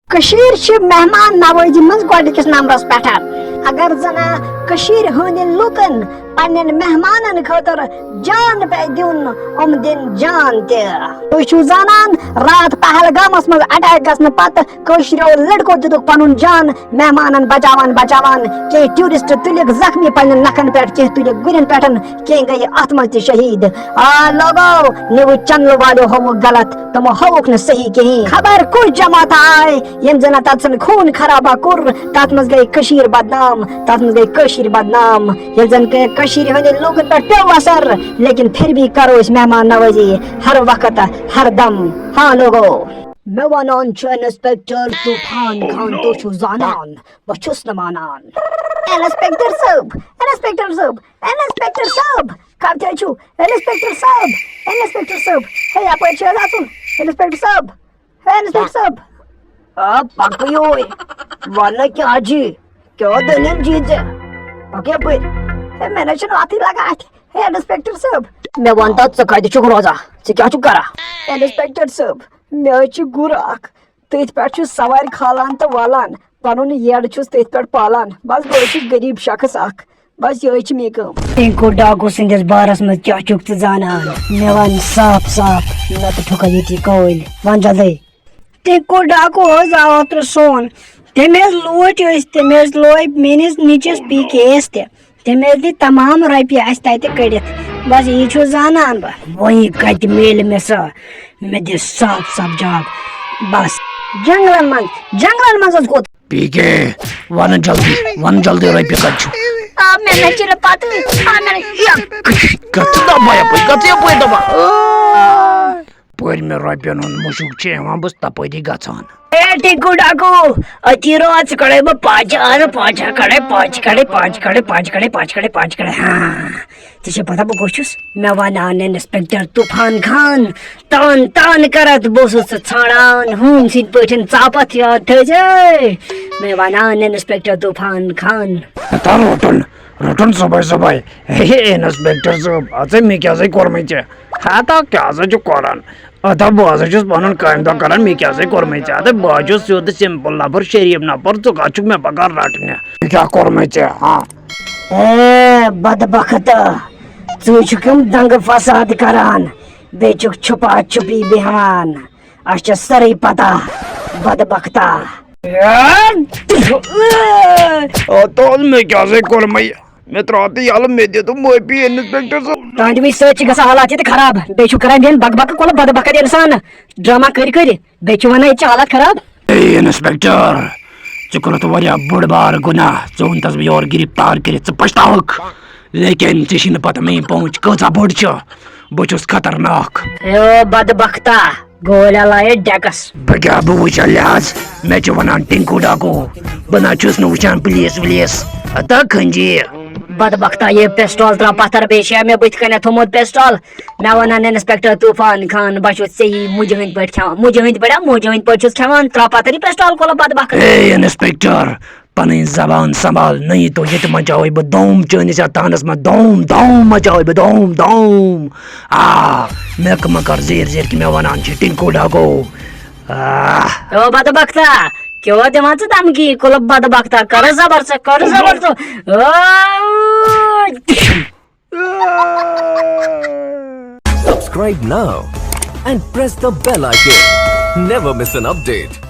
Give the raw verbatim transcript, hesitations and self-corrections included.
کٔشیٖر چھِ مہمان نوٲزی منٛز گۄڈٕنِکِس نمبرس پٮ۪ٹھ۔ اگر زن کٔشیٖرِ ہٕنٛدٮ۪ن لوٗکن پننٮ۪ن مہمانن خٲطرٕ جان پے دیُن، یِم دِن جان تہِ۔ تُہۍ چھِو زانان، راتھ پہلگامس منٛز اٹیک گژھنہٕ پتہٕ کٲشریو لڑکو دیُتُکھ پنُن جان مہمانن بچاوان بچاوان۔ کینٛہہ ٹیورسٹ تُلِکھ زخمی پننٮ۪ن نکھن پٮ۪ٹھ، کینٛہہ تُلِکھ گُرٮ۪ن پٮ۪ٹھ، کینٛہہ گٔیہِ اتھ منٛز تہِ شہیٖد۔ آ لوگو، نیوز چینلہٕ والیو ہووُکھ غلط، تِمو ہووُکھ نہٕ صحیح کِہیٖنۍ۔ خبر کُس جماعت آے، ییٚمۍ زن تتھ سُنٛد خوٗن خرابہ کوٚر، تتھ منٛز گٔے کٔشیٖر بدنام، تتھ منٛز گٔے کٔشیٖر بدنام۔ ییٚلہِ زن کہ کٔشیٖرِ ہٕنٛدٮ۪ن لوٗکن پٮ۪ٹھ پیوٚو اثر، لیکن پھر بھی کرو أسۍ مہمان نوٲزی ہر وقت، ہر دم۔ ہاں لوگو۔ مےٚ ونان چھُ انسپیکٹر طوفان خان، تُہۍ چھِو زانان، بہٕ چھُس نہٕ مانان۔ انسپیکٹر صٲب، انسپیکٹر صٲب، انسپیکٹر صٲب، کتہِ چھِو؟ انسپیکٹر صٲب، انسپیکٹر صٲب، ہے، یپٲرۍ چھُ حظ اژُن؟ انسپیکٹر صٲب، ہے، انسپیکٹر صٲب۔ آ، پکہٕ یورٕ۔ ونہٕ کیٛاہ جی؟ کیٛاہ دٔلیٖل جی ژےٚ؟ پکھ یپٲرۍ۔ ہے، مےٚ نہ چھُنہٕ اتھٕے لگان اتھِ۔ ہے، انسپیکٹر صٲب۔ مےٚ وَن تہٕ، ژٕ کتہِ چھُکھ روزان؟ ژٕ کیٛاہ چھُکھ کران؟ انسپیکٹر صٲب، مےٚ حظ چھُ گُر اکھ۔ تٔتھۍ پٮ۪ٹھ چھُس سوارِ کھالان تہٕ والان۔ پنُن یٔڑ چھُس تٔتھۍ پٮ۪ٹھ پالان۔ بس، بہٕ حظ چھُس غریٖب شخص اکھ۔ بس، یِہوٚے چھِ میٛٲنۍ کٲم۔ ٹِنکو ڈاکو سٕنٛدِس بارس منٛز کیٛاہ چھُکھ ژٕ زانان؟ مےٚ وَن صاف صاف، نتہٕ ٹھُکَے ییٚتی کٲلۍ۔ وَن جلدی۔ ٹِنکو ڈاکو حظ آو اوترٕ سون۔ تٔمۍ حظ لوٗٹۍ أسۍ، تٔمۍ حظ لوے میٛٲنِس نیٚچوِس پی کے یَس تہِ۔ تٔمۍ حظ دِتۍ تمام رۄپیہِ اَسہِ تَتہِ کٔڑِتھ۔ بس یی چھُس زانان بہٕ۔ وۄنۍ کتہِ میلہِ مےٚ سۄ؟ مےٚ دِ صاف صاف جواب۔ بس۔ جنگلن منٛز، جنگلن منٛز حظ گوٚو۔ پی کے، ون جلدی، ون جلدی، رۄپیہِ کتہِ چھِ؟ آ، مےٚ نہ چھِ نہٕ پتہٕ۔ آ، مےٚ نہ، یا۔ گژھ ژٕ دبا یپٲرۍ، گژھ یپٲرۍ دبا۔ پٔرۍ مےٚ رۄپین ہُنٛد مُشُک چھُ یِوان، بہٕ چھُس تپٲری گژھان۔ اے ٹِنکو ڈاکو، أتی روز ژٕ کڑے بہٕ پاچہِ آز، پاچہِ کڑے، پاچہِ کڑے، پاچہِ کڑے، پاچہِ کڑے، پاچہِ کڑے، پاچہِ کڑے، پاچہِ کڑے۔ ہاں۔ ژےٚ چھےٚ پتہ بہٕ کُس چھُس؟ مےٚ ونان انسپیکٹر طوفان خان، تان تان کرتھ بہٕ اوسُس ژٕ ژھانڈان، ہوٗنۍ سٕنٛدۍ پٲٹھۍ ژاپتھ یاد تھٲیزے۔ مےٚ ونان انسپیکٹر طوفان خان۔ ہتا روٹن، روٹن صبحٲے صبحٲے۔ ہے انسپیکٹر صٲب، اژے مےٚ کیٛاہ سا کوٚرمُت ژےٚ؟ ہتا کیٛاہ سا چھُ کران؟ ادا بہٕ ہسا چھُس پنُن کامہِ دۄہ کران، مےٚ کیٛاہ سا کوٚرمُت ژےٚ؟ ادا بہٕ حظ چھُس سیوٚد سمپل نفر، شریف نفر، ژٕ کتھ چھُکھ مےٚ پکان رٹنہِ؟ مےٚ کیٛاہ کوٚرمُت ژےٚ؟ ہاں۔ اے بدبخت، ژٕ چھُکھ یِم دنگہٕ فساد کران، بیٚیہِ چھُکھ چھُپا چھُپی بیٚہوان۔ اَسہِ چھےٚ سٲرٕے پتہ، بدبختا۔ آ، تُل مےٚ کیٛاہ سا کوٚرمُت؟ مےٚ ترٛاو تہٕ یَلہٕ، مےٚ دِ تہٕ معٲفی، انسپیکٹر صٲب۔ تُہنٛدِ وِزِ سۭتۍ چھِ گژھان حالات یہِ تہِ خراب۔ بیٚیہِ چھُو کران یِم بکبکہٕ کۄلہٕ بدبخت انسان۔ ڈرامہ کٔرۍ کٔرۍ۔ بیٚیہِ چھُ ونان ییٚتہِ چھِ حالات خراب۔ اے انسپیکٹر، ژےٚ کوٚرُتھ واریاہ بوٚڑ بار گناہ۔ ژٕ اوٚنتس بہٕ یور گرفتار کٔرِتھ، ژٕ پچھتاوکھ۔ لیکن ژےٚ چھِی نہٕ پتہ میٲنۍ پہنچ کۭژاہ بٔڑ چھِ۔ بہٕ چھُس خطرناک۔ اے او بدبختا، گولیاں لایے ڈیکس۔ بہٕ کیٛاہ بہٕ وٕچھا لحاظ؟ مےٚ چھِ ونان ٹِنکو ڈاکو۔ بہٕ نہ چھُس نہٕ وٕچھان پُلیٖس وُلیٖس۔ ہتا کھنجی۔ بدبختا، یہِ پسٹول ترٛاو پتھر، بیٚیہِ چھےٚ مےٚ بٕتھِ کنٮ۪تھ تھوٚمُت پسٹول۔ مےٚ ونان انسپیکٹر طوفان خان، بہٕ چھُس ژےٚ یی مُجہِ ہٕنٛدۍ پٲٹھۍ کھٮ۪وان، مُجہِ ہٕنٛدۍ پٲٹھۍ، مُجہِ ہٕنٛدۍ پٲٹھۍ چھُس کھٮ۪وان، ترٛاو پتھر یہِ پسٹول کھولو بدبخت۔ اے انسپیکٹر، پنٕنۍ زبان سنبھال، نٔیی تو ییٚتہِ مچاوے بہٕ دوم چٲنِس یتھ تانس منٛز، دوم، دوم مچاوے بہٕ، دوم، دوم۔ آ، مےٚ مہ کر زیٖر زیٖر کہِ مےٚ ونان چھِ ٹِنکو ڈاکو۔ آ۔ او بدبختا، کیٛاہ دِوان ژٕ دھمکی؟ کُلہٕ بدبختا، کر زبر ژٕ، کر زبر ژٕ۔ آ۔ Subscribe now and press the bell icon. Never miss an update.